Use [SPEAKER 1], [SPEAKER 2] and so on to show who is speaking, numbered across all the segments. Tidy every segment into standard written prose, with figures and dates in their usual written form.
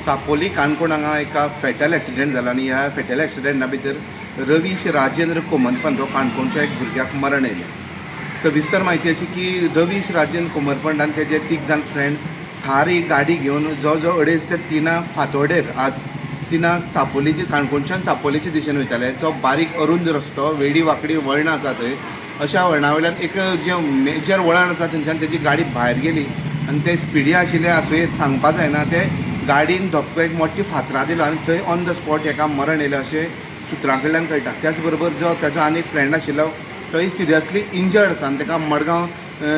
[SPEAKER 1] सापोली काणकोण हांगा एका फेटल एक्सिडेंट जाला आनी ह्या फेटल एक्सिडेंटा भितर रवीश राजेंद्र कोमरपंत हो काणकोणच्या एक भुरग्याक मरण येयलें. सविस्तर म्हायती अशी की रवीश राजेंद्र कोमरपंत आनी तेजे तीग जाण फ्रेंड थार ही गाडी घेवन जवळ जवळ 2:30 ते 3 फांतोडेर आज 3 सापोलीचे, काणकोणच्यान सापोलीचे दिशेन वयताले. जो बारीक अरुंद रस्तो, वेडी वांकडी वळणां आसा थंय, अशा वळणा वयल्यान एक जें मेजर वळण आसा, थंयच्यान तेजी गाडी भायर गेली आनी ते स्पिडी आशिल्ले आसुयेत, सांगपा जायना, ते गाडीन धपको एक मोठी फातरा दिलो आनी थंय ऑन the spot हेका मरण येयलें अशें सुत्रां कडल्यान कळटा. त्याच बरोबर जो ताजो आनी एक फ्रेंड आशिल्लो, तोय सिरियसली इंजर्ड आसा आनी ताका मडगांव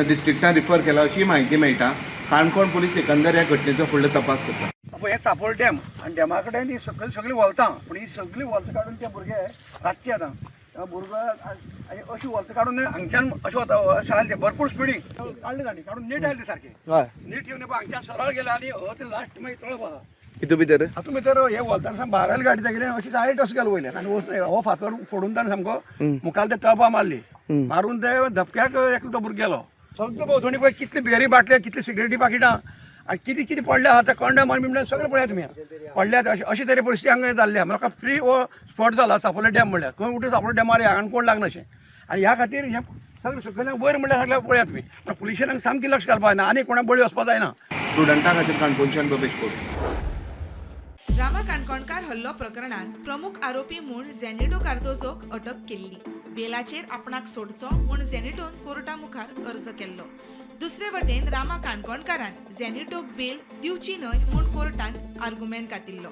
[SPEAKER 1] डिस्ट्रिक्टान रिफर केला अशी म्हायती मेळटा. काणकोण पुलीस एकंदर ह्या घटनेचो फुडलो तपास करता.
[SPEAKER 2] पळय, हें चापोल डॅम आनी डॅमा कडेन ही सकयल सगळीं वोलतां, पूण ही सगळीं वोलतां काडून ते भुरगे रातचे आतां त्या भुरगो आनी अशी वोलतां काडून हांगच्यान अशें वता, अशें आयले ते भरपूर स्पिडीक काडले तांणी, काडून नीट आयले ते सारके. नीट येवन पळय, हांगच्यान सरळ गेले आनी हो ते लास्ट मागीर तळप आसा.
[SPEAKER 1] हितू भितर.
[SPEAKER 2] हातूंत भितर हे वोलतां सामकें भायर आयले गाडी तेगेले, अशी डायरेक्ट अशें गेलो वयल्यान आनी हो फातर फोडून ताणें सामको मुखार ते तळपा मारली. मारून ते धपक्याक एकलो तो भुरगो गेलो. सगळें भोंवतणी पळय, कितले बियरी बाटले, कितली सिगरेटी पाकिटां आनी कितें कितें पडले आहा. ते कंडम आनी बिमडम सगळें पळयात तुमी पडल्यात. अशी अशी तरी परिस्थिती हांगा जाल्ली आहा. म्हाका फ्री हो स्पॉट जाला चापोले डॅम म्हणल्यार. खंय उठून चापोले डॅमार हांगा कोण लागना अशें. आनी ह्या खातीर हें सगळें सकयल्यान वयर म्हणल्यार सगळें पळयात तुमी. पूण पुलिशेन सामकें लक्ष घालपाक जायना आनी कोणा बळी वचपाक जायना.
[SPEAKER 1] स्टुडंटा खातीर काणकोणच्यान भवेश कोट.
[SPEAKER 3] रामा काणकोणकार हल्लो प्रकरणांत प्रमुख आरोपी म्हूण झेनिटो कार्दोजोक अटक केल्ली. बेलाचेर आपणाक सोडचो म्हूण झेनिटोन कोर्टा मुखार अर्ज केल्लो. दुसरे वटेन रामा काणकोणकारान झेनिटोक बेल दिवची न्हय म्हूण कोर्टांत आर्गुमेंत घातिल्लो.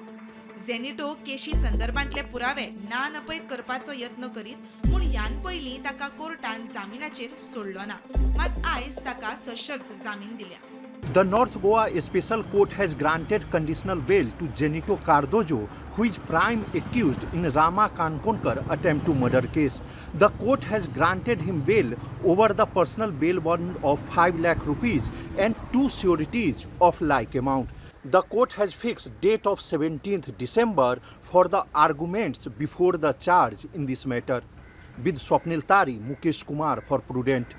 [SPEAKER 3] झेनिटो केशी संदर्भांतले पुरावे ना नपयत करपाचो यत्न करीत म्हूण ह्यान पयलीं ताका कोर्टान जामिनाचेर सोडलो ना. मात आयज ताका सशर्त जामीन दिल्या.
[SPEAKER 4] The North Goa Special Court has granted conditional bail to Zenito Cardozo, who is prime accused in Rama Kankonkar attempt to murder case. The court has granted him bail over the personal bail bond of 5 lakh rupees and two sureties of like amount. The court has fixed date of 17th December for the arguments before the charge in this matter. With Swapnil Tari, Mukesh Kumar for Prudent.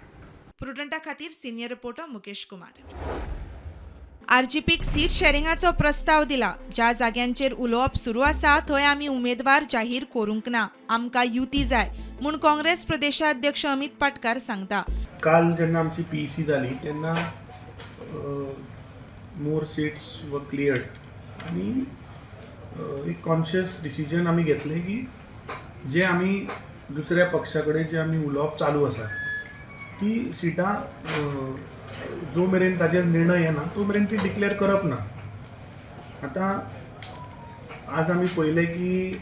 [SPEAKER 3] प्रुडंटा खातीर senior reporter Mukesh Kumar. आरजीपीक seat शेअरिंगाचो प्रस्ताव दिला. ज्या जाग्यांचेर उलोवप सुरू आसा, थंय आमी उमेदवार जाहीर करूंक ना. आमकां युती जाय म्हूण काँग्रेस प्रदेशाध्यक्ष अमित पाटकार सांगता.
[SPEAKER 5] काल जेन्ना आमची पीईसी जाली, तेन्ना मोर सीट्स वर क्लियर्ड आनी एक कॉन्शियस डिसिजन आमी घेतलें की जे आमी दुसऱ्या पक्षा कडेन जे आमी उलोवप चालू आसा, ती सिटां जो मेरेन ताजेर निर्णय येना, तो मेरेन ती डिक्लेअर करप ना. आतां आज आमी पळयलें की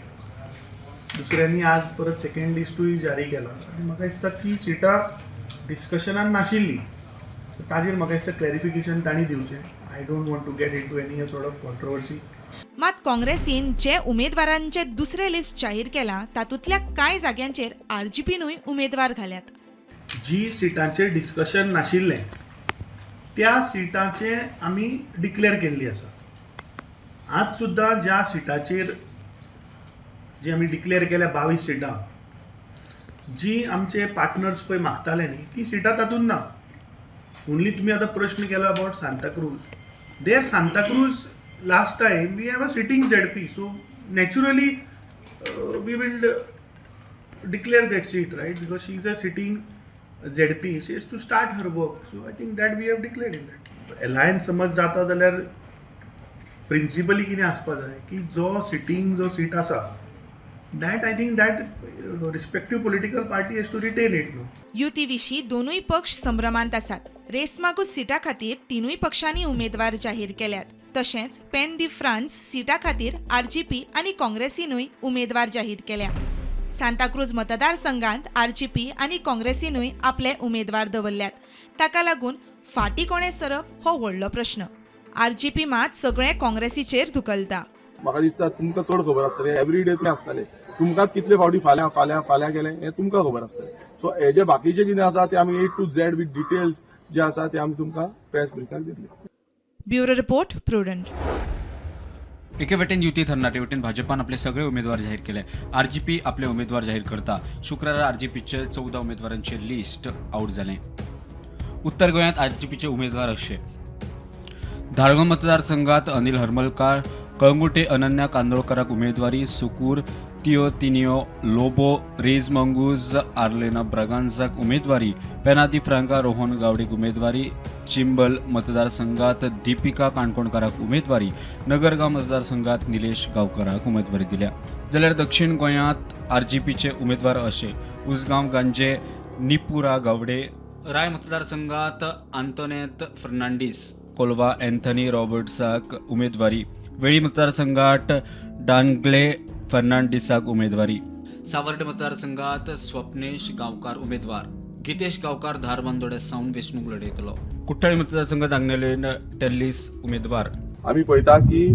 [SPEAKER 5] दुसऱ्यांनी आज परत सेकंड लिस्टूय जारी केला आनी म्हाका दिसता ती सिटां डिस्कशनान नाशिल्ली. ताजेर म्हाका दिसता क्लॅरिफिकेशन तांणी दिवचें. I don't want to get into any sort of controversy.
[SPEAKER 3] मात काँग्रेसीन जे उमेदवारांचे दुसरे लिस्ट जाहीर केला, तातूंतल्या कांय जाग्यांचेर आरजीपीनूय उमेदवार घाल्यात.
[SPEAKER 5] जी सिटांचेर डिस्कशन नाशिल्लें, त्या सिटांचे आमी डिक्लेअर केल्ली आसा. आज सुद्दां ज्या सिटाचेर जी आमी डिक्लेअर केल्या, 22 सिटां, जी आमचे पार्टनर्स पळय मागताले न्ही, ती सिटां तातूंत ना. ओन्ली तुमी आतां प्रश्न केलो about Santacruz. There, Santacruz, last time we have a sitting ZP, so naturally we will declare that seat, right? Because she is a sitting ZP, she has to start her work. So I think that we have declared in that. Alliance समज जाता जाल्यार principally कितें आसपा जाय की जो sitting जो seat आसा, that I think that respective political party has to retain it, न्हू?
[SPEAKER 3] युती विशीं दोनूय पक्ष संभ्रमांत आसात. रेसमागूस सिटा खातीर तिनूय पक्षांनी उमेदवार जाहीर केल्यात. तशेंच पेन दी फ्रांस सिटा खातीर आरजीपी आनी काँग्रेसीनूय उमेदवार जाहीर केल्या. सांताक्रूज मतदारसंघात आरजीपी आनी काँग्रेसीनूय आपले उमेदवार दवरल्यात. ताका लागून फाटीं कोणें सरप हो व्हडलो प्रश्न. आरजीपी मात सगळें काँग्रेसीचेर धुकलता.
[SPEAKER 6] म्हाका दिसता तुमकां चड खबर आसतलें. एवरी डे तुमी आसताले. तुमकांच कितले फावटी फाल्यां फाल्यां फाल्यां केलें हें तुमकां खबर आसतलें. सो हे जे बाकीचे कितें आसा ते आमी A to Z with details जे आसा ते आमी तुमकां प्रेस ब्रिफाक दितले.
[SPEAKER 3] Bureau report, prudent.
[SPEAKER 7] एके वटेन युती थरना, ते वटेन भाजपान आपले सगळे उमेदवार जाहीर केले. आरजीपी आपले उमेदवार जाहीर करता. शुक्रारा आरजीपीचे 14 उमेदवारांचे लिस्ट आउट जालें. उत्तर गोंयांत आरजीपीचे उमेदवार अशे: धारगळ मतदारसंघात अनिल हरमलकार. कळंगुटे अनन्या कांदोळकराक उमेदवारी. सुकूर तियोतिनियो लोबो, रेज मंगूज आर्लेना ब्रागांझाक उमेदवारी. पेनादी फ्रांका रोहन गावडेक उमेदवारी. चिंबल मतदारसंघात दीपिका काणकोणकाराक उमेदवारी. नगरगांव मतदारसंघात निलेश गांवकाराक उमेदवारी दिल्या. जाल्यार दक्षिण गोंयांत आरजीपीचे उमेदवार अशे: उसगांव गांजे निपुरा गावडे, राय मतदारसंघात आंतोनेत फर्नांडीस, कोलवा अँथनी रॉबर्ट्साक उमेदवारी, वेळी मतदारसंघात डांगले फर्नांडिसाक उमेदवारी, सावर्डे मतदारसंघात स्वप्नेश गांवकार उमेदवार, गितेश गांवकार धारबांदोड्या सावन वेंचणूक लढयतलो. कुठ्ठाळी मतदारसंघात आग्नेलिन टेल्लीस उमेदवार.
[SPEAKER 6] आमी पळयता की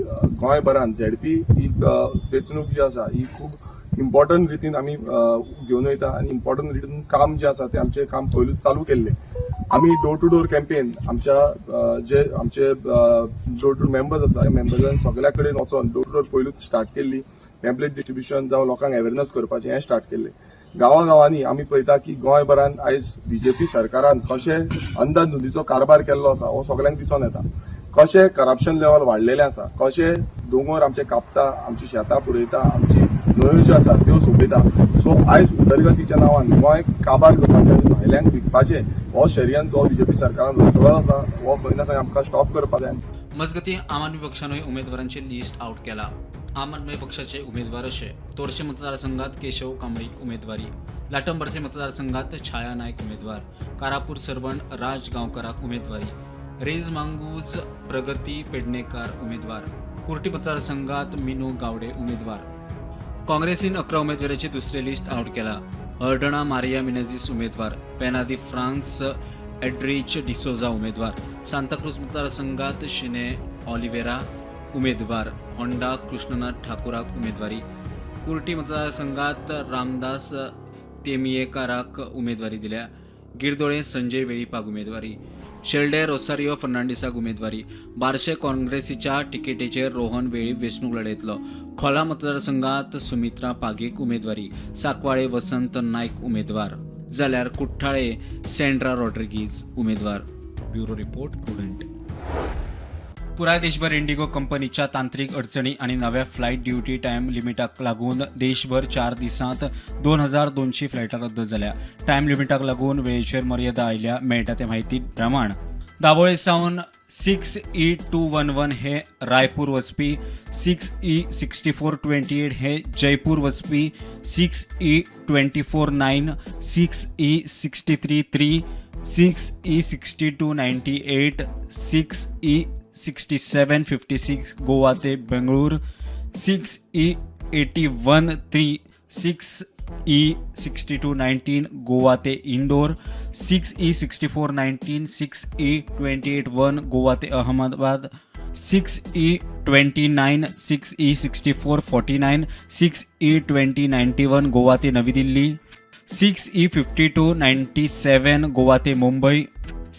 [SPEAKER 6] गोंयभरान झेडपी ही वेंचणूक जी आसा ही खूब इम्पॉर्टंट रितीन आमी घेवन वयता आनी इम्पॉर्टंट रितीन काम जें आसा तें आमचें काम पयलूच चालू केल्लें. आमी डोर टू डोर कॅम्पेन आमच्या जे आमचे डोर टू मेंबर्स आसा, त्या मेंबर्सान सगळ्या कडेन वचोन डोर टू डोर पयलूच स्टार्ट केल्ली. पॅम्पलेट डिस्ट्रिब्युशन जावं लोकांक अवेरनस करपाचें हें स्टार्ट केल्लें. गांवागांवांनी आमी पळयता की गोंयभरान आयज बीजेपी सरकारान कशें अंदाधुंदीचो कारभार केल्लो आसा हो सगल्यांक दिसून येता. कशें करप्शन लेवल वाडलेलें आसा, कशें दोंगर आमचे कापता, आमची शेतां पुरयता, आमची न्हंयो ज्यो आसा त्यो सोंपयता. सो आयज उदरगतीच्या नांवान गोंय काबार करपाचें आनी भायल्यांक विकपाचें हो षडयंत्र हो बीजेपी सरकारान रचलो आसा, हो खंय ना खंय आमकां स्टॉप करपाक जाय.
[SPEAKER 7] मजगतीं, आम आदमी पक्षानूय उमेदवारांचे लिस्ट आउट केला. आम आदमी पक्षाचे उमेदवार अशे: तोरशे मतदारसंघात केशव कांबळीक उमेदवारी, लाटंबरसे मतदारसंघात छाया नायक उमेदवार, कारापूर सरवण राज गांवकराक उमेदवारी, रेज मांगूज प्रगती पेडणेकार उमेदवार, कुर्टी मतदारसंघात मिनू गावडे उमेदवार. काँग्रेसीन 11 उमेदवारांचे दुसरे लिस्ट आउट केला. हळदणा मारिया मिनेझिस उमेदवार, पेनादी फ्रान्स एड्रिच डिसोजा उमेदवार, सांताक्रूज मतदारसंघात शिने ऑलिवेरा उमेदवार, होंडा कृष्णनाथ ठाकूराक उमेदवारी, कुर्टी मतदारसंघात रामदास तेमियेकाराक उमेदवारी दिल्या, गिरदोळे संजय वेळीपाक उमेदवारी, शेल्डे रोसारियो फर्नांडिसाक उमेदवारी. बार्शे काँग्रेसीच्या तिकेटीचेर रोहन वेळीप वेंचणूक लढयतलो. खोला मतदारसंघात सुमित्रा पागीक उमेदवारी, साकवाळे वसंत नायक उमेदवार, जाल्यार कुठ्ठाळे सेंड्रा रॉड्रिगीज उमेदवार. Bureau report, prudent. पुराय देशभर इंडिगो कंपनीच्या तांत्रिक अडचणी आनी नव्या फ्लायट ड्युटी टायम लिमिटाक लागून देशभर 4 दिसांत 2200 फ्लायटां रद्द जाल्या. टायम लिमिटाक लागून वेळेचेर मर्यादा आयल्या. मेळटा ते म्हायती प्रमाण दाबोळे सावन 6E 211 हे रायपूर वचपी, 6E 6428 हे जयपूर वचपी, 6E 249, 6E 633, 6E 6298, 6E 6756 Goa ते बेंगळूर, 6E 813, 6E 6219 Goa ते इंदोर, 6E 6419, 6E 281 Goa ते Ahmedabad, 6E 29, 6E 6449, 6E 2091 Goa ते नवी दिल्ली, 6E 5297 Goa ते मुंबई,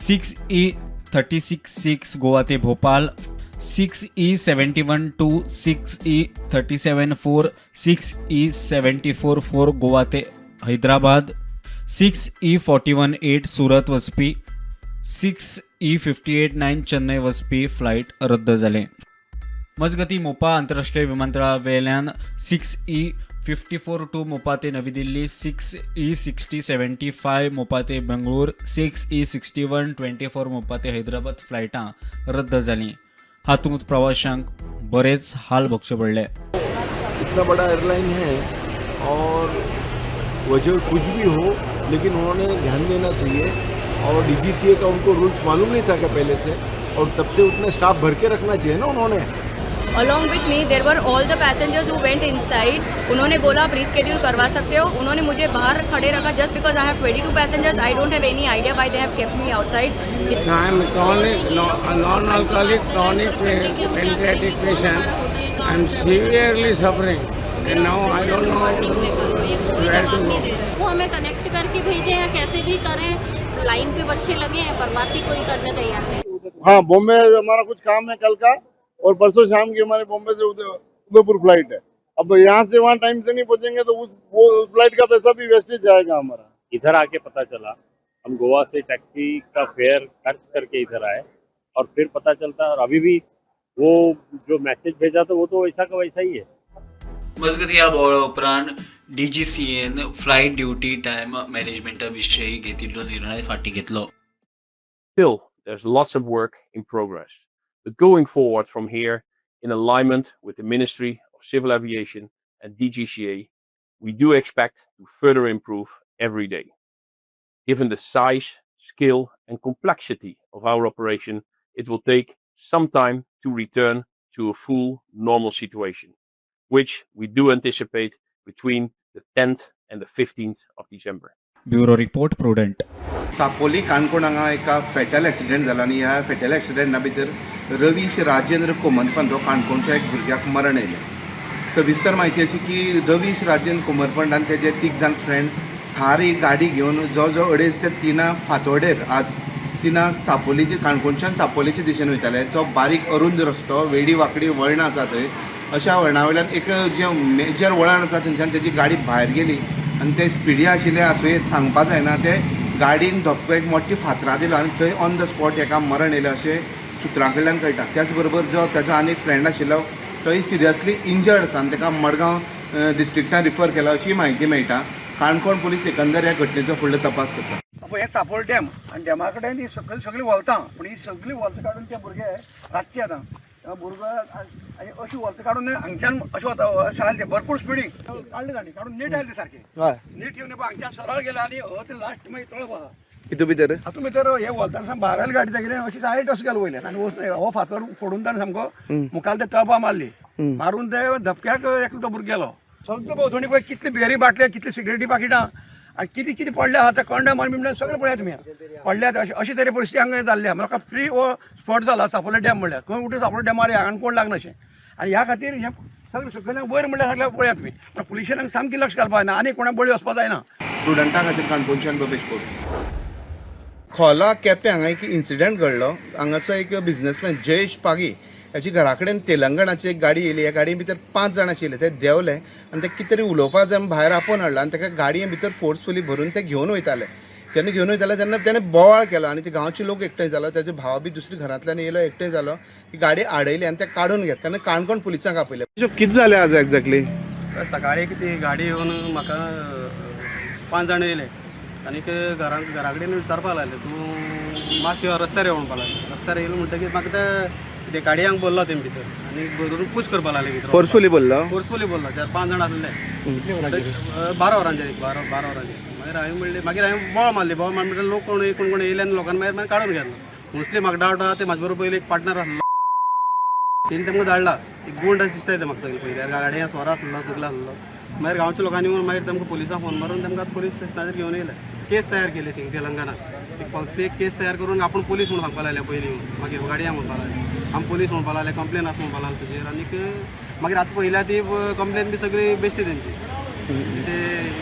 [SPEAKER 7] 6E 366 Goa ते Bhopal, 6E 71 2, 6E 37 4, 6E 74 4 Goa ते हैदराबाद, 6E 41 8 Surat वचपी, 6E 58 9 Chennai वचपी फ्लायट रद्द जाले. मजगतीं, मोपा आंतरराष्ट्रीय विमानतळावेल्यान 6E 54 2 Mopa ते नवी दिल्ली, 6E 6075 Mopa ते बेंगळूर, 6E 6124 Mopa ते हैदराबाद फ्लायटां रद्द जालीं. हातूंत प्रवाशांक बरेच हाल भोगचे पडले.
[SPEAKER 8] इतना बड़ा एयरलाइन है और वजह कुछ भी हो, लेकिन उन्होंने ध्यान देना चाहिए और डीजीसीए का उनको रूल्स मालूम नहीं था क्या पहले से? और तब से उतने स्टाफ भर के रखना चाहिए ना उन्होंने.
[SPEAKER 9] Along with me there were all the passengers who went inside. उन्होंने बोला आप रीस्केड्यूल करवा सकते हो. उन्होंने मुझे बाहर खड़े रखा just because I have 22 passengers. I don't have any idea why they have kept me outside.
[SPEAKER 10] I am chronic, no, non-alcoholic chronic pancreatic patient. I am severely suffering, and now I don't know where to go.
[SPEAKER 11] वो हमें connect करके भेजें या कैसे भी करें. Line pay बच्चे लगे हैं पर बाकी कोई करने तैयार नहीं.
[SPEAKER 6] हाँ, बॉम्बे हमारा कुछ काम है कल का और परसों शाम की हमारे बॉम्बे से उदयपुर फ्लाइट है. अब यहाँ से वहाँ टाइम से नहीं पहुँचेंगे तो उस वो उस फ्लाइट का पैसा भी वेस्टेज जाएगा हमारा.
[SPEAKER 12] इधर आके पता चला, हम गोवा से टैक्सी का फेयर खर्च करके इधर आए और फिर पता चलता और अभी भी वो जो मैसेज भेजा था वो तो वैसा का वैसा ही है।
[SPEAKER 7] मजगतीं ह्या बोवाळा उपरांत डीजीसीएन फ्लायट ड्युटी टायम मॅनेजमेंटा विशीं घेतिल्लो निर्णय फाटीं घेतलो।
[SPEAKER 13] Still, there's lots of work in progress. But going forward from here, in alignment with the Ministry of Civil Aviation and DGCA, we do expect to further improve every day. Given the size, scale, and complexity of our operation, it will take some time to return to a full normal situation, which we do anticipate between the 10th and the 15th of December.
[SPEAKER 7] Bureau report, Prudent.
[SPEAKER 1] Chapoli Canacona हांगा एका फेटल accident जाला आनी ह्या फेटल एक्सिडेंटा भितर रवीश राजेंद्र कोमनपंत हो काणकोणच्या एक भुरग्याक मरण आयलें। सविस्तर म्हायती अशी की रवीश राजेंद्र कोमरपंत आनी तेजे तीग जाण फ्रेंड थार ही गाडी घेवन जवळ जवळ 2:30 ते 3 फांतोडेर आज 3 चापोलीचे, काणकोणच्यान चापोलीचे दिशेन वयताले। जो बारीक अरुंद रस्तो, वेडी वांकडी वळणां आसा थंय, अशा वळणा वयल्यान एक जें मेजर वळण आसा थंयच्यान तेजी गाडी भायर गेली आनी ते स्पिडी आशिल्ले आसुयेत, सांगपा जायना, ते गाडीन धपको एक मोठी फातरां दिलो आनी थंय ऑन the spot हेका मरण येयलें अशें सुत्रां कडल्यान कळटा। त्याच बरोबर जो ताजो आनी एक फ्रेंड आशिल्लो तोय सिरियसली इंजर्ड आसा आनी ताका मडगांव डिस्ट्रिक्टान रिफर केला अशी म्हायती मेळटा। काणकोण पुलीस एकंदर ह्या घटनेचो फुडलो तपास करता।
[SPEAKER 2] पळय, हें चापोल डॅम आनी डॅमा कडेन ही सकयल सगळीं व्हलतां, पूण ही सगळीं व्हलतां काडून ते भुरगे रातचे आतां भुरगो आनी अशी व्हलतां काडून हांगच्यान अशें वता, अशें आयले ते भरपूर स्पिडीक काडले तांणी, काडून नीट आयले ते सारके नीट येवन पळय हांगच्यान सरळ गेले आनी ते लास्ट मागीर तळप आसा।
[SPEAKER 1] हितू भितर
[SPEAKER 2] हातूंत भितर हे व्हलताना बारायल गाडी तेगेले अशी डायरेक्ट अशें गेलो वयल्यान आनी वचून हो फातर फोडून ताणें सामको मुखार ते तळपा मारली, मारून ते धपक्याक एकलो तो भुरगो गेलो। सगळें भोंवतणी पळय कितली बियरी बाटले, कितली सिगरेटी पाकिटां आनी कितें कितें पडले आहा, ते कंडम आनी बिमडम सगळें पळयात तुमी पडल्यात। अशी अशी तरी परिस्थिती हांगा जाल्ली आहा। म्हाका फ्री हो स्पॉट जाला चापोले डॅम म्हणल्यार, खंय उठून चापोले डॅमार हांगा कोण लागना अशें। आनी ह्या खातीर हें सगळें सगळ्यांक वयर म्हणल्यार सगळें पळयात तुमी, पूण पुलिशेन हांगा सामकें लक्ष घालपाक जायना आनी कोणाक बळी वचपाक जायना।
[SPEAKER 1] प्रुडंटा खातीर काणकोणच्यान बबेश पोट। खोला केपें हांगा एक इन्सिडंट घडलो। हांगाचो एक बिझनेसमॅन जयेश पागी हाची घरा कडेन तेलंगणाची एक गाडी येयली। ह्या गाडये भितर 5 जाण आशिल्ले, ते देंवले आनी ते कितें तरी उलोवपाक जाय म्हूण भायर आपोवन हाडलो आनी ताका गाडये भितर फोर्सफुली भरून ते घेवन वयताले। जेन्ना घेवन वयताले तेन्ना तेणें बोवाळ केलो आनी ते गांवचे लोक एकठांय जालो, ताजे भाव बी दुसरी घरांतल्यान येयलो, एकठांय जालो, ती गाडी आडयली आनी ते काडून घेतले। तेन्ना काणकोण पुलिसांक आपयले। कितें जालें आज एक्झॅक्टली?
[SPEAKER 14] सकाळी ती गाडी येवन म्हाका 5 जाण येयले आनीक घरा कडेन विचारपाक लागले, तूं मातशें रस्त्यार यो म्हणपाक लागले। रस्त्यार येयलो म्हणटकीर म्हाका ते गाडयांक बोल्लो तेमी भितर आनी भरून पूश करपाक लागले भितर।
[SPEAKER 1] फोर्सफुली बोल्लो?
[SPEAKER 14] फोर्सफुली बोल्लो। 4-5 जाण आसले, 12 वरांचेर, 12 वरांचेर। मागीर हांवें म्हणलें, मागीर हांवें बोवाळ मारली। बोवाळ मारली म्हणटकीर लोक कोण कोण कोण येयले आनी लोकांनी मागीर मागीर काडून घेतलो। मोस्टली म्हाका डावट आहा, ते म्हाजे बरोबर पयलीं एक पार्टनर आसलो, तेणी तेमकां धाडला। एक गुंड अशें दिसता ते म्हाका पयलीं, गाडयें सोरो आसलो, सगळो आसलो। मागीर गांवच्या लोकांनी येवन मागीर तेमकां पुलिसांक फोन मारून तेमकां पुलीस स्टेशनाचेर घेवन येयले। केस तयार केली थिंग तेलंगणात, एक फॉल्सली एक केस तयार करून आपूण पुलीस म्हणून सांगपाक लागले पयलीं येवन। मागीर गाडयां म्हणपाक लागले, आमी पुलीस म्हणपाक लागले, कंप्लेन आसा म्हणपाक लागले तुजेर। आनीक मागीर आतां पयल्या ती कंप्लेन बी सगळी बेश्टी तेंची, ते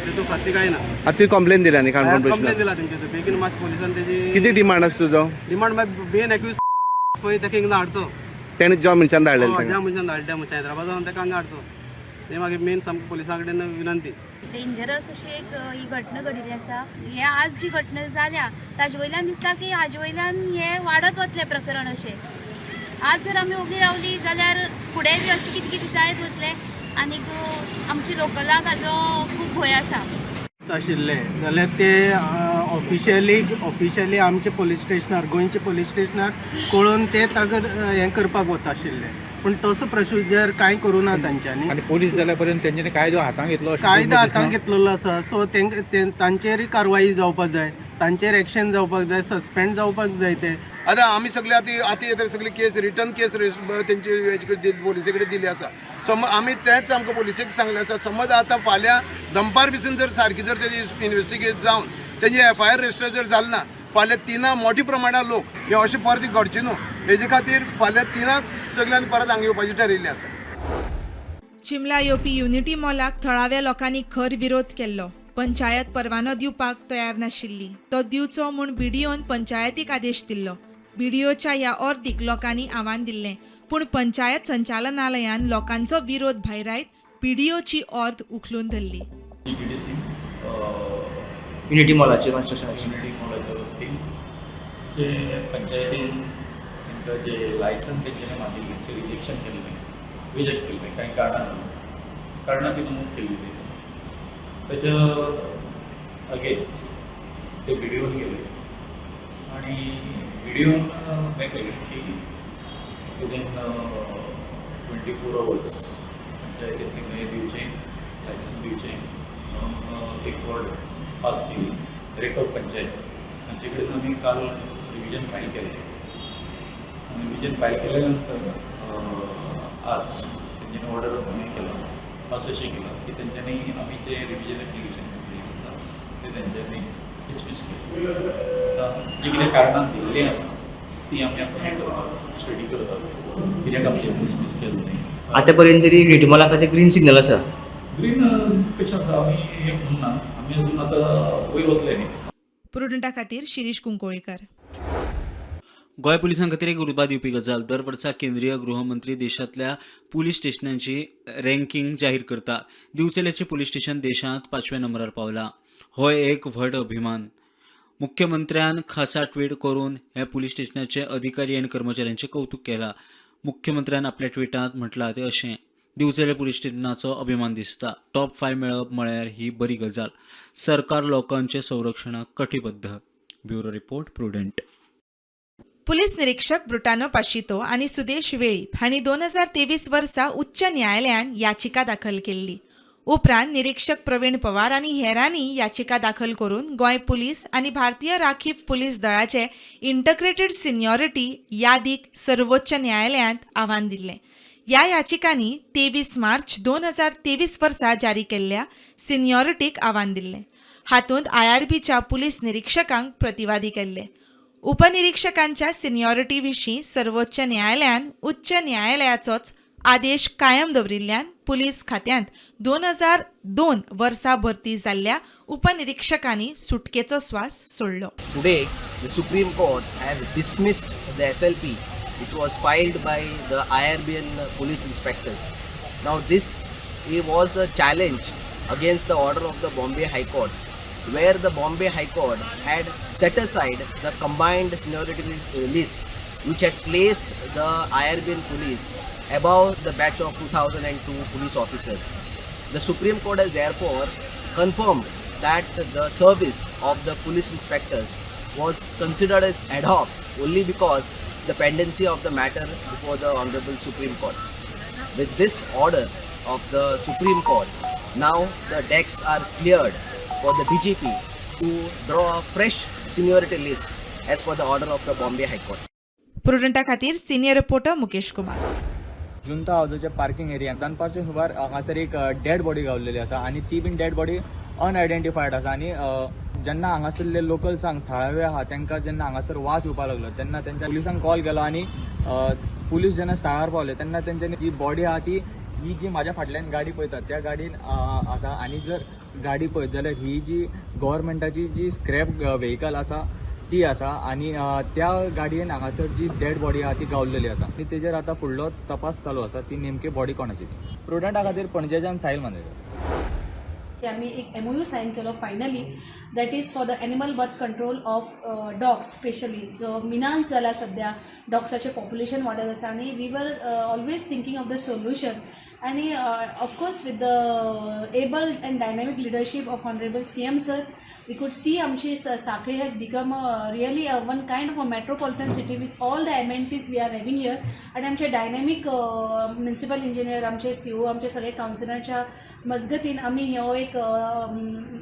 [SPEAKER 14] तितून सत्य कांय ना।
[SPEAKER 1] आतां तुवें कंप्लेन दिल्या न्ही काणकोण
[SPEAKER 14] कंप्लेन
[SPEAKER 1] पुलिसांक?
[SPEAKER 14] दिला तेंचे। बेगीन मातशें पुलिसान तेजी
[SPEAKER 1] कितें डिमांड आसा तुजो?
[SPEAKER 14] डिमांड मागीर मेन एक्यूज पळय तेका हिंगा हाडचो।
[SPEAKER 1] तेणें ज्या मनशान धाडलेलें ताका?
[SPEAKER 14] ज्या मनशान धाडल्या, त्या मनशान हैदराबाद ताका हांगा हाडचो, हे मागीर मेन सामकें पुलिसां कडेन विनंती।
[SPEAKER 15] डेंजरस अशी एक ही घटना घडिल्ली आसा। हे आज जी घटना जाल्या ताजे वयल्यान दिसता की हाजे वयल्यान हे वाडत वतलें प्रकरण अशें। आज जर आमी ओगी रावली जाल्यार फुडें बी अशें कितें कितें जायत वतलें आनीक आमच्या लोकलाक हाजो खूब भंय आसा।
[SPEAKER 16] आशिल्ले जाल्यार ते ऑफिशियली आमचे पोलीस स्टेशनार, गोंयचे पोलीस स्टेशनार कळोवन ते ताका हें करपाक वता आशिल्ले, पूण तसो प्रोसिजर कांय करूं ना तांच्यांनी।
[SPEAKER 17] आनी पोलीस जाल्या पर्यंत तेंच्यांनी कायदो हातांत घेतलो अशें
[SPEAKER 16] कायदो
[SPEAKER 17] तुमकां
[SPEAKER 16] हातांत
[SPEAKER 17] दिसना?
[SPEAKER 16] घेतलेलो आसा, सो तांकां तांचेरय कारवाई जावपाक जाय, तांचेर एक्शन जावपाक जाय, सस्पेंड जावपाक जाय ते।
[SPEAKER 18] आतां आमी सगळे आतां आतां येता सगळे केस रिटर्न केस तेंचे हेजे कडेन, पोलिसे कडेन दिल्ली आसा। समज आमी तेंच आमकां पोलिसेक सांगलें आसा, समज आतां फाल्यां दनपार बिसून जर सारकी जर तेजी इन्वेस्टिगेट जावन तेजी एफआयआर रजिस्टर जर जालें ना, फाल्यां 3 मोठ्या प्रमाणान लोक हे अशें परत घडचें न्हू हेजे खातीर फाल्यां 3 सगळ्यांनी परत हांगा येवपाचें ठरयिल्लें आसा।
[SPEAKER 3] चिमला येवपी युनिटी मॉलाक थळाव्या लोकांनी खर विरोध केल्लो। पंचायत परवानो दिवपाक तयार नाशिल्ली। तो दिवचो म्हूण बीडीओन पंचायतीक आदेश दिल्लो। बीडीओच्या ह्या ऑर्दीक लोकांनी आव्हान दिल्लें, पूण पंचायत संचालनालयान लोकांचो विरोध भायरायत बीडीओची ऑर्द उखलून धरली।
[SPEAKER 19] टीटीसी
[SPEAKER 20] युनिटी मॉलाचेर कन्स्ट्रक्शनाचेर.
[SPEAKER 19] युनिटी मॉलाच्या वतीन जे पंचायतीन तांकां तांकां जे लायसन तेंच्यांनी मागिल्लें तें रिजेक्शन केल्लें, रिजेक्ट केल्लें कांय कारणां लागून, कारणां ती नमूद केल्ली तेतून. तेच्या अगेन्स्ट ते बीडीओन गेले आनी बीडीओन हें केलें की विदीन 24 आवर्स पंचायतींत हें दिवचें, लायसन दिवचें म्हणून एक ऑर्डर पास केली. डायरेक्टर ऑफ पंचायत हांचे कडेन आमी काल रिविजन फायल केलें आनी रिविजन फायल केल्या नंतर आज तेंच्यांनी ऑर्डर हें केलां, पास अशें केलां की तेंच्यांनी आमी जें रिविजन एप्लिकेशन घातलेलें आसा तें तेंच्यांनी डिसमीस केलें. आतां जीं कितें कारणां दिल्लीं आसा ती आमी आतां हें करतात, स्टडी करतात कित्याक आमचें डिसमीस केलें तें.
[SPEAKER 20] आतां पर्यंत तरी युनिटी मॉला खातीर ग्रीन सिग्नल आसा.
[SPEAKER 19] ग्रीन कशें आसा, आमी हें म्हणना, आमी अजून आतां वयर वतले न्ही.
[SPEAKER 3] प्रुडंटा खातीर शिरीष कुंकळीकर.
[SPEAKER 7] गोंय पुलिसां खातीर एक उर्बा दिवपी गजाल. दर वर्सा केंद्रीय गृहमंत्री देशांतल्या पुलीस स्टेशनांची रँकिंग जाहीर करता. दिवचलेचें पुलीस स्टेशन देशांत पांचव्या नंबरार पावलां. हो एक व्हड अभिमान. मुख्यमंत्र्यान खासा ट्वीट करून ह्या पुलीस स्टेशनाचे अधिकारी आनी कर्मचाऱ्यांचें कौतूक केलां. मुख्यमंत्र्यान आपल्या ट्विटांत म्हटलां तें अशें: दिवचले पुलीस स्टेशनाचो अभिमान दिसता. टॉप फायव मेळप म्हळ्यार ही बरी गजाल. सरकार लोकांचे संरक्षणाक कटिबद्ध. Bureau report, prudent.
[SPEAKER 3] Police निरीक्षक ब्रुटानो पाशितो आनी सुदेश वेळीप हांणी 2023 वर्सा उच्च न्यायालयान याचिका दाखल केल्ली. उपरांत निरीक्षक प्रवीण पवार आनी हेरांनी याचिका दाखल करून गोंय पुलीस आनी भारतीय राखीव पुलीस दळाचे इंटग्रेटेड सिनियॉरिटी यादीक सर्वोच्च न्यायालयांत आव्हान दिल्लें. ह्या याचिकांनी 23 मार्च 2023 वर्सा जारी केल्ल्या सिनियॉरिटीक आव्हान दिल्लें. हातूंत आयआरबीच्या पुलीस निरीक्षकांक प्रतिवादी केल्ले. उपनिरीक्षकांच्या सिनियॉरिटी विशीं सर्वोच्च न्यायालयान उच्च न्यायालयाचोच आदेश कायम दवरिल्ल्यान पुलीस खात्यांत 2002 वर्सा भरती जाल्ल्या उपनिरीक्षकांनी सुटकेचो स्वास सोडलो.
[SPEAKER 21] Today, the Supreme Court has dismissed the SLP which was filed by the IRBN police inspectors. Now, this it was a challenge against the order of the Bombay High Court, where the Bombay High Court had set aside the combined seniority list which had placed the IRBN police above the batch of 2002 police officers. The Supreme Court has therefore confirmed that the service of the police inspectors was considered as ad hoc only because the pendency of the matter before the Honorable Supreme Court. With this order of the Supreme Court, now the decks are cleared for the DGP to draw a fresh seniority list as per the order of the Bombay High Court.
[SPEAKER 3] प्रुडंटा खातीर senior reporter Mukesh Kumar.
[SPEAKER 22] Junta हावजाच्या parking एरियान दनपारच्या सुमार हांगासर एक dead body गावलेली आसा आनी ती बीन डेड बॉडी अनआयडेंटिफायड आसा. आनी जेन्ना हांगासरले लोकल्सांक, थळावे आहा तांकां जेन्ना हांगासर वास येवपाक लागलो तेन्ना तेंच्या पुलिसांक कॉल केलो आनी पुलीस जेन्ना स्थळार पावले तेन्ना तेंच्यांनी जी बॉडी आहा ती ही जी म्हाज्या फाटल्यान गाडी पळयतात त्या गाडयेन आसा. आनी जर गाडी पळयत जाल्यार ही जी गव्हर्मेंटाची जी स्क्रॅप व्हेकल आसा ती आसा आनी त्या गाडयेन हांगासर जी डेड बॉडी आहा ती गावलेली आसा आनी तेजेर आतां फुडलो तपास चालू आसा, ती नेमकी बॉडी कोणाची ती. प्रुडंटा खातीर पणजेच्यान साहिल मांद्रेकर.
[SPEAKER 23] ते आमी एक एमओयू सायन केलो finally, that is for the animal birth control of dogs, specially जो मिनान्स जाला सद्या डॉग्साचें पॉप्युलेशन वाडत आसा आनी we were always thinking of the solution. आनी of course, with the able and dynamic leadership of honourable CM sir, we could see आमची साखळी has become a really a one kind of a metropolitan city with all the amenities we are having here. आणि आमचे dynamic municipal engineer, आमचे CO, आमचे सगळे कावन्सिलरच्या मजगतीन आमी हो एक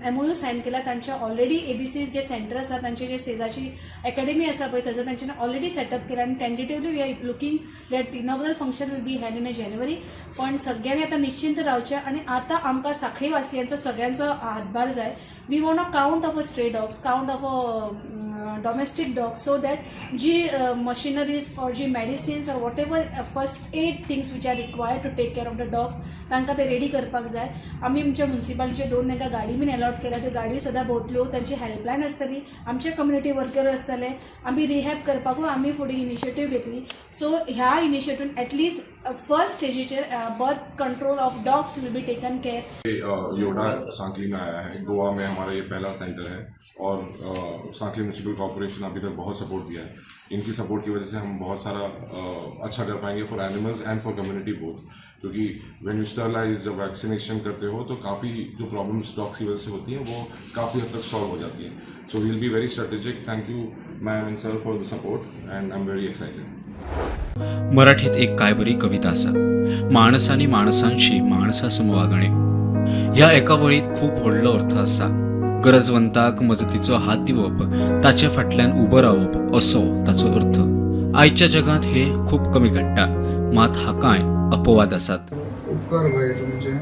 [SPEAKER 23] एमओयू सायन केला. तांच्या ऑलरेडी एबीसी जे सेंटर आसा, तांचे जे सेजाची एकॅडमी आसा पळय, थंयसर तांच्यानी ऑलरेडी सेटअप केला आनी tentatively we are looking that inaugural function will be held in a January. पण सगळ्यांनी आतां निश्चिंत रावचें आनी आतां आमकां साखळी वासियांचो सगळ्यांचो हातभार जाय. We want a count of a stray dogs, count of a domestic dogs, so that ji machineries or ji medicines or whatever first aid things which are required to take care of the dogs, तांकां ते ready करपाक जाय. आमी आमच्या म्युनिसिपालिटीचे दोन तांकां गाडी बीन अलॉट केल्या. त्यो गाडयो सदां भोंवतल्यो, तांची हेल्पलायन आसतली, आमचे कम्युनिटी वर्कर आसतले. आमी रिहॅब करपाकूय आमी फुडें इनिशिएटीव घेतली. सो ह्या इनिशिएटीवन एटलिस्ट फर्स्ट स्टेजीचेर birth control of dogs will be taken care.
[SPEAKER 24] Yoda Sankhali में आया है. गोवा में हमारा ये पहला सेंटर है और सांखली म्यूनसिपल कॉरपोरेशन अभी तक बहुत सपोर्ट दिया है. इनकी सपोर्ट की वजह से हम बहुत सारा अच्छा कर पाएंगे for animals and for community both, क्योंकि when you sterilise, जब वैक्सीनेशन करते हो तो काफ़ी जो प्रॉब्लम्स डॉग्स की वजह से होती हैं वो काफ़ी हद तक सॉल्व हो जाती हैं। So we'll be very strategic. Thank you ma'am and sir for the support and I am very excited.
[SPEAKER 7] मराठीत एक काय बरी कविता आसा, माणसांनी माणसांशी माणसासम वागणे. ह्या एका वळीत खूब व्हडलो अर्थ आसा. गरजवंताक मजतीचो हात दिवप, ताचे फाटल्यान उबो रावप असो ताचो अर्थ. आयच्या जगांत हे खूब कमी घडटा, मात हाकाय अपवाद आसात.
[SPEAKER 4] उपकार भाई तुमचे.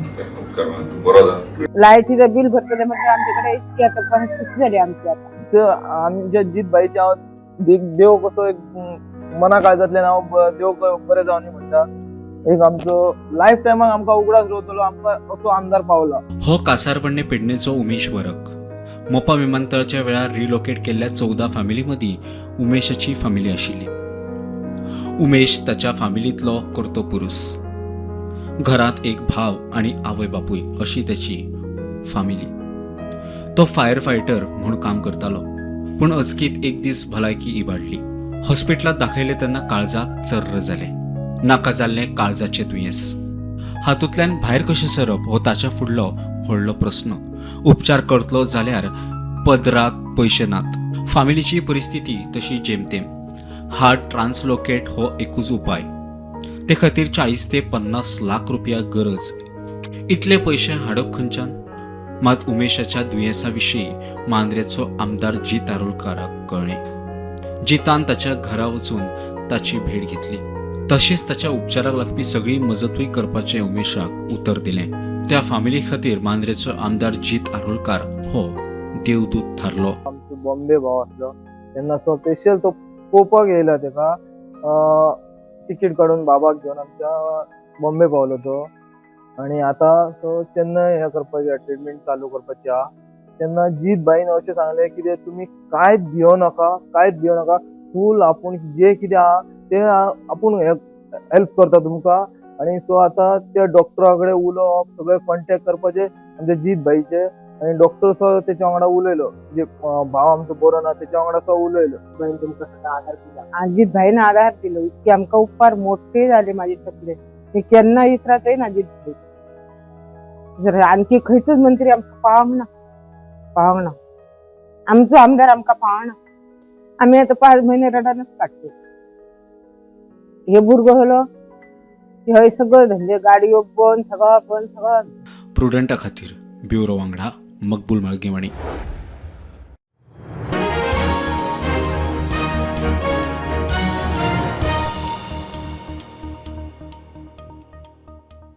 [SPEAKER 19] उपकार मागता. बरो जा.
[SPEAKER 5] लायटीचं बिल भरतले म्हणजे आमच्याकडे इतकी आता परिस्थिती झाली आमची आता.
[SPEAKER 8] तर आमी जे जीत भाईचे हांव देव कसो एक मना काळजांतल्यान हांव देव बरें जावनी म्हणटा. एक आमचो लायफ टायमाक आमकां उगडास दवरतलो आमकां असो आमदार पावला.
[SPEAKER 7] हो कासारवर्णे पेडणेचो उमेश वरक. मोपा विमानतळाच्या वेळार रिलोकेट केल्ल्या 14 फामिली मदीं उमेशाची फामिली आशिल्ली. उमेश ताच्या फामिलींतलो कर्तो पुरूस. घरांत एक भाव आनी आवय बापूय अशी ताची फामिली. तो फायर फायटर म्हूण काम करतालो, पूण अचकीत एक दीस भलायकी इबाडली. हॉस्पिटलांत दाखयलें तेन्ना काळजाक चर्र जालें. नाका जाल्लें काळजाचें दुयेंस. हातूंतल्यान भायर कशें सरप हो ताच्या फुडलो व्हडलो प्रस्न. उपचार करतलो जाल्यार पदराक पयशे नात. फामिलीची परिस्थिती तशी जेमतेम. हार्ट ट्रान्सलोकेट हो एकूच उपाय. ते खातीर 40 ते 50 लाख रुपया गरज. इतले पयशे हाडप खंयच्यान? मात उमेशाच्या दुयेंसा विशीं मांद्रेचो आमदार जीत आरोलकाराक कळ्ळें. जितान ताच्या घरा वचून ताची भेट घेतली. तशेंच ताच्या उपचाराक लागपी सगळी मजतूय करपाचें उमेशाक उतर दिलें. त्या फामिली खातीर मांद्रेचो आमदार जीत आरोलकार हो देवदूत थारलो.
[SPEAKER 8] आमचो बॉम्बे भाव आसलो तेन्ना सो स्पेशल तो पळोवपाक येयला तेका तिकीट काडून बाबाक घेवन आमच्या बॉम्बे पावलो तो. आनी आतां तो चेन्नय हें करपाची ट्रिटमेंट चालू करपाची आहा. तेन्ना जीत भाईन अशें सांगलें कितें तुमी कांयच भियो नाका, कांयच भियो नाका, फूल आपूण जे कितें आहा ते आपूण हेल्प करता तुमकां. आनी सो आतां त्या डॉक्टरा कडेन उलोवप, सगळें कॉन्टेक्ट करपाचें आमच्या जीत भाईचें. आनी डॉक्टर सो तेच्या वांगडा उलयलो, जे भाव आमचो बरो ना तेच्या वांगडा सो उलयलो.
[SPEAKER 5] भाईन तुमकां सगळो आधार दिला, अजित भाईन आधार दिलो, इतके आमकां उपकार मोठे झाले माझे तकले. मी केन्ना इसरातय ना अजित भाई. जर आणखी खंयचोच मंत्री आमकां पावंक ना, पावंक ना. आमचो आमदार आमकां पावना. आमी आतां 5 महिने रडानच काडटले. हे भुरगो हलो हे सगळं धंदे गाडयो बंद, सगळं बंद, सगळं.
[SPEAKER 7] प्रुडंटा खातीर ब्युरो वांगडा मकबूल माळगेवाणी.